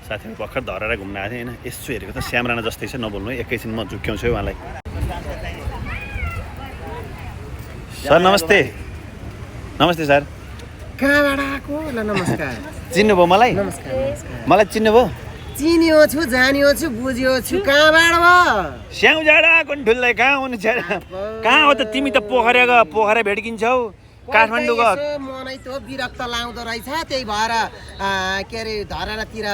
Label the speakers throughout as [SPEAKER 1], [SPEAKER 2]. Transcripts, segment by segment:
[SPEAKER 1] साथीहरू भर्खर धरेर घुम्न आएको थिएँ होइन यसो हेरेको त श्याम राणा जस्तै छ नबोल्नु है एकैछिन म झुक्क्याउँछु है उहाँलाई सर नमस्ते नमस्ते सर
[SPEAKER 2] कहाँबाट आएको ल नमस्कार
[SPEAKER 1] चिन्नुभयो मलाई
[SPEAKER 2] नमस्कार
[SPEAKER 1] मलाई चिन्नुभयो
[SPEAKER 2] चिनियो छु जानियो छु बुझियो छु कहाँबाट भयो
[SPEAKER 1] स्याउ जाडा ठुल्लै कहाँ हुनु छ कहाँ हो त तिमी त पोखरा भेट्किन्छौ काठमाडौँ गयो
[SPEAKER 2] मनै त विरक्त लाउँदो रहेछ त्यही भएर के अरे धरातिर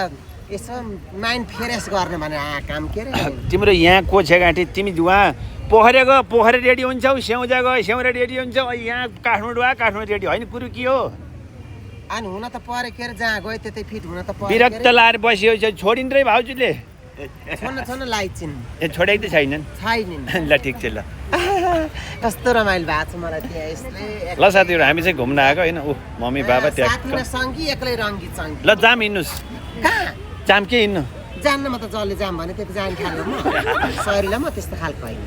[SPEAKER 2] यसो माइन्ड फ्रेस गर्न भने काम के अरे
[SPEAKER 1] तिम्रो यहाँ को छेगाँठी तिमी उहाँ पोखरा रेडी हुन्छौ स्याउजा गयो स्याउरा रेडी हुन्छौ यहाँ काठमाडौँ रेडी होइन कुरो के हो
[SPEAKER 2] अनि हुन त परे के अरे जहाँ गयो त्यतै फिट हुन त परे
[SPEAKER 1] विरक्त लाएर बसियो छोडिन् रे भाउजूले
[SPEAKER 2] छोड्न लाइछिन्
[SPEAKER 1] ए छोडेको त छैनन्
[SPEAKER 2] छैनन्
[SPEAKER 1] ल ठिक छ ल
[SPEAKER 2] कस्तो रमाइलो भएको छ मलाई त्यहाँ यसले
[SPEAKER 1] ल साथीहरू हामी चाहिँ घुम्न आएको होइन ऊ मम्मी बाबा त्यहाँ
[SPEAKER 2] साथीमा सङ्गी एक्लै रङ्गी सङ्गी
[SPEAKER 1] ल जाम हिँड्नुहोस्
[SPEAKER 2] कहाँ
[SPEAKER 1] जाम के हिँड्नु
[SPEAKER 2] जान्न म त जसले जाम भने त्यति जान खाल्नु म शरीरलाई म त्यस्तो खालको होइन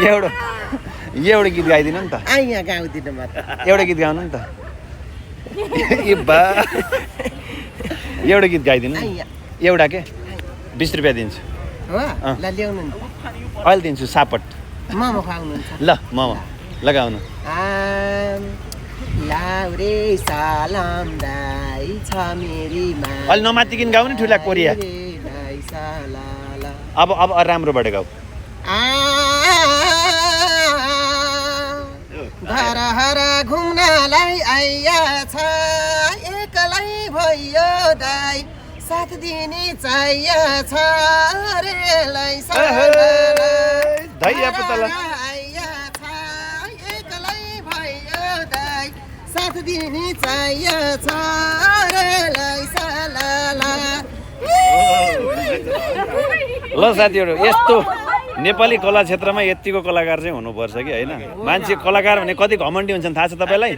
[SPEAKER 1] एउटा गीत गाइदिनु नि त
[SPEAKER 2] यहाँ गाउँदिनँ म त
[SPEAKER 1] एउटा गीत गाउनु नि त ए बा एउटा गीत गाइदिनु नि एउटा के 20 रुपियाँ दिन्छु
[SPEAKER 2] हो ल ल्याउनु नि
[SPEAKER 1] अहिले दिन्छु सापट
[SPEAKER 2] मोमो खुवाउनुहुन्छ
[SPEAKER 1] ल मोमो लगाउनु
[SPEAKER 2] लाउरे सलाम दाइ छ मेरीमा
[SPEAKER 1] अहिले नमातिकिन गाउनु ठुला कोरिया अब राम्रोबाट गाउ
[SPEAKER 2] घर घुम्नलाई आइया छ एक्लै भयो दाइ साथ दिने चाहिया छ रेलाई
[SPEAKER 1] धैया पुतला
[SPEAKER 2] आइया छ एक्लै भयो दाइ साथ दिने चाहिया छ रेलाई सलाला
[SPEAKER 1] ल साथीहरू यस्तो नेपाली कला क्षेत्रमा यतिको कलाकार चाहिँ हुनुपर्छ कि होइन मान्छे कलाकार भने कति घमण्डी हुन्छन् थाहा छ तपाईँलाई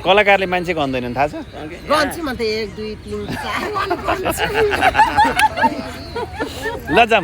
[SPEAKER 1] कलाकारले मान्छे गन्दैनन् थाहा छ
[SPEAKER 2] गन्छु म त 1 2 3 4
[SPEAKER 1] ल जाम